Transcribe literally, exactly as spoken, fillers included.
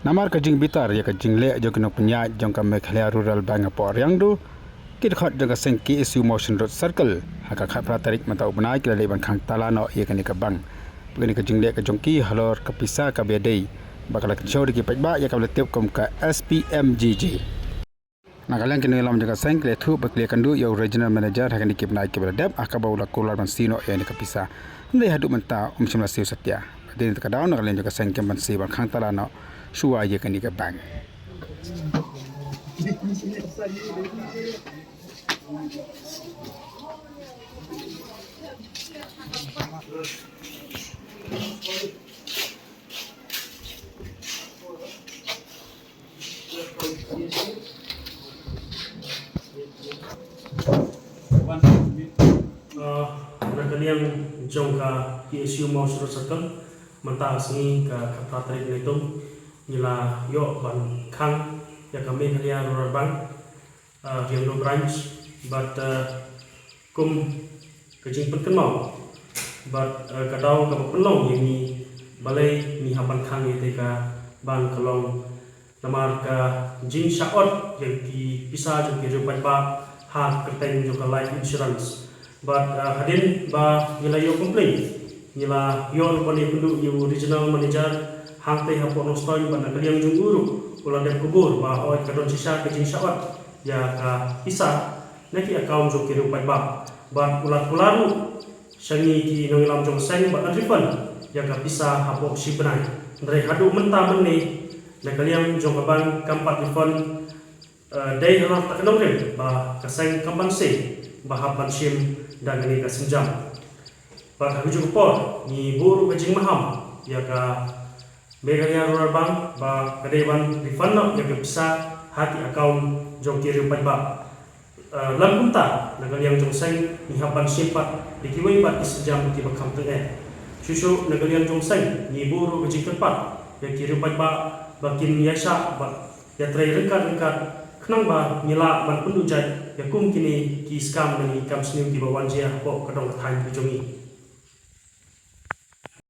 Namar ka jingbitar ïa ka jingleh jong ki nongpynïaid jong ka Meghalaya Rural Bank hapoh Riangdo, ki dkhot jong ka seng K S U Mawshynrut Circle ha ka khatphra tarik mynta u bnai ki la leit ban khang tala noh ïa kane ka bank. Bad kane ka jingleh ka jong ki halor ka pisa kaba ïadei bad ka la kynshew da ki paidbah ïa kaba la tip kum ka S P M G G. Na ka liang ki nongïalam jong ka seng ki la ïathuh bad ki la ïakynduh ïa u Regional Manager ha kine ki bnai kiba la dep ha kaba u la kular ban siew noh ïa kane ka pisa. Hynrei haduh mynta um shym la siew satia. Hadien kata ka daw na ka liang jong ka seng kim pan siew ban khang tala noh shuwa ïa kane ka bank. Uh, na ka liang jong ka K S U Mawshynrut Circle, mynta ka sngi ka khatphra tarik Naitung, ngi la ïoh ban khang ïa ka Meghalaya Rural Bank, uh, Riangdo Branch, bad, uh, kum ka jingpynkynmaw bad, uh, ka daw kaba pynlong ïa ngi balei ngi hap ban khang ïa kata ka bank ka long namar ka jingshah ot ïa ki pisa jong ki riew paidbah ha ka kyrteng jong ka life insurance. Bad, uh, hadien ba ngi la ïoh complain, ngi la ïoh ruh ban ïakynduh ïa u Regional Manager hangtei hapoh Nongstoiñ bad na ka liang jong u ruh u la dep kubur ba hooid ka don shisha ka jingshah ot ïa ka pisa na ki account jong ki riew paidbah. Bad u la kular ruh sha ngi ki nongïalam jong ka seng ba yn refund ïa ka pisa hapoh shi bnai. Hynrei haduh mynta mynne na ka liang jong ka bank kam pat refund, eh, dei halor kata ka nongrim ba ka seng kam pan siew ba hap ban shim da kane ka sienjam. Bad ha kajuh ka por ngi buh ruh ka jingmaham ïa ka Meghalaya Rural Bank ba ka dei ban refund noh ïa ka pisa ha ki account jong ki riew paidbah. Eh, lym kumta na ka liang jong seng ngi hap ban shim pat da kiwei pat ki sienjam kiba kham tyngeh. Shuh shuh na ka liang jong seng ngi buh ruh ka jingkyrpad ïa ki riew paidbah ba kin ïaishah bad ïatrei ryngkat ryngkat khnang ba ngi lah ban pynduh jait ïa kum kine ki scam na ki kam sniew kiba wan jia hapoh ka dong ka thaiñ ka jong ngi.